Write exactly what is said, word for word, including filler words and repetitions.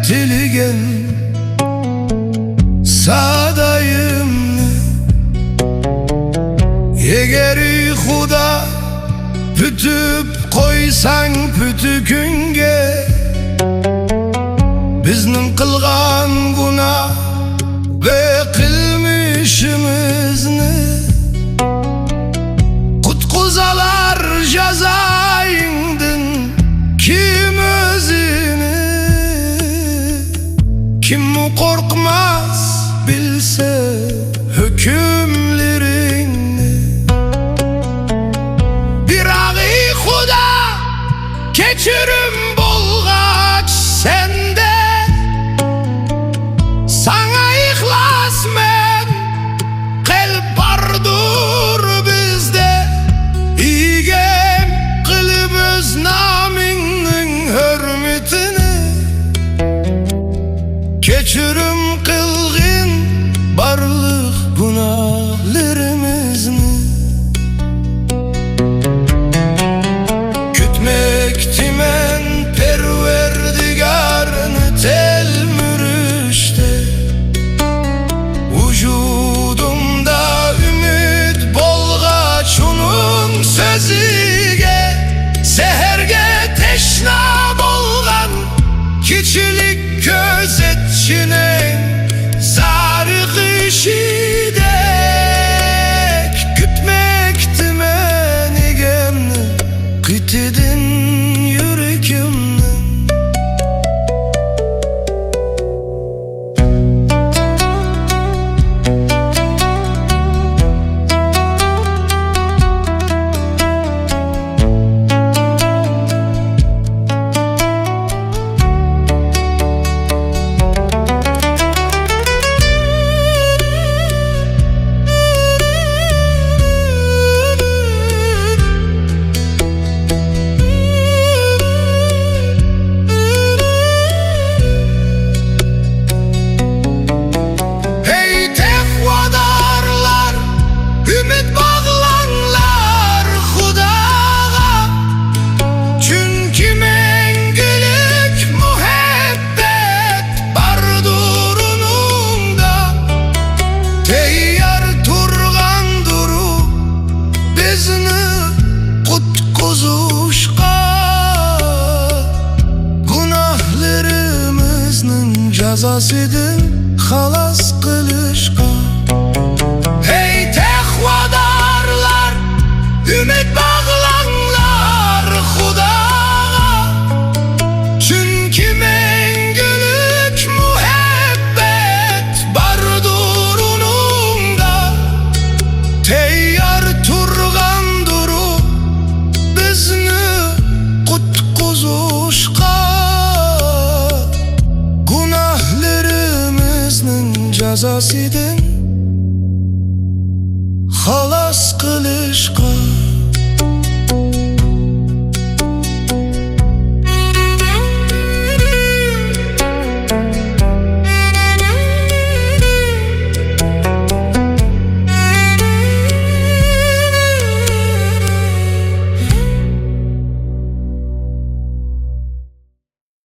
تىلىگەن سادايىمنى. ئەگەر خۇدا پۈتۈپ قويساڭ پۈتۈكۈنگە، بىزنىڭ قىلغان گۇناھ ۋە قىلمىشىمىزنى، قۇتقۇزالار جازايىڭدىن كىم ئۆزىنى؟ كىممۇ قورقماس بىلسە ھۆكۈملىرىڭنى؟ بىراق ئى خۇدا، كەچۈرۈم بولغاچ سەندە، ساڭا ئىخلاسمەن، قەلب باردۇر بىزدە، ئىگەم قىلىپ ئۆز نامىڭنىڭ ھۆرمىتىنى. كەچۈرۈم قىلغىن بارلىق گۇناھلىرىمىزنى. كۈتمەكتىمەن پەرۋەردىگارنى تەلمۈرۈشتە، ۋۇجۇدۇمدا ئۈمىد بولغاچ ئۇنىڭ سۆزىگە، سەھەرگە تەشنا بولغان كېچىلىك كۆزەتچىنىڭ زارىقىشىدەك، كۈتمەكتىمەن ئىگەمنى قېتىدىن يۈرىكىمنىڭ. ھەي تەقۋادارلار، ئۈمىد باغلاڭلار خۇداغا، چۈنكى مەڭگۈلۈك مۇھەببەت باردۇر ئۇنىڭدا، تەييار تۇرغاندۇر ئۇ بىزنى قۇتقۇزۇشقا، گۇناھلىرىمىزنىڭ جازاسىدىن خالاس قىلىشقا. ھەي تەقۋادارلار، ئۈمىد باغلاڭلار خۇداغا، چۈنكى مەڭگۈلۈك مۇھەببەت باردۇر ئۇنىڭدا، تەييار تۇرغاندۇر ئۇ بىزنى قۇتقۇزۇشقا، گۇناھلىرىمىزنىڭ جازاسىدىن خالاس قىلىشقا.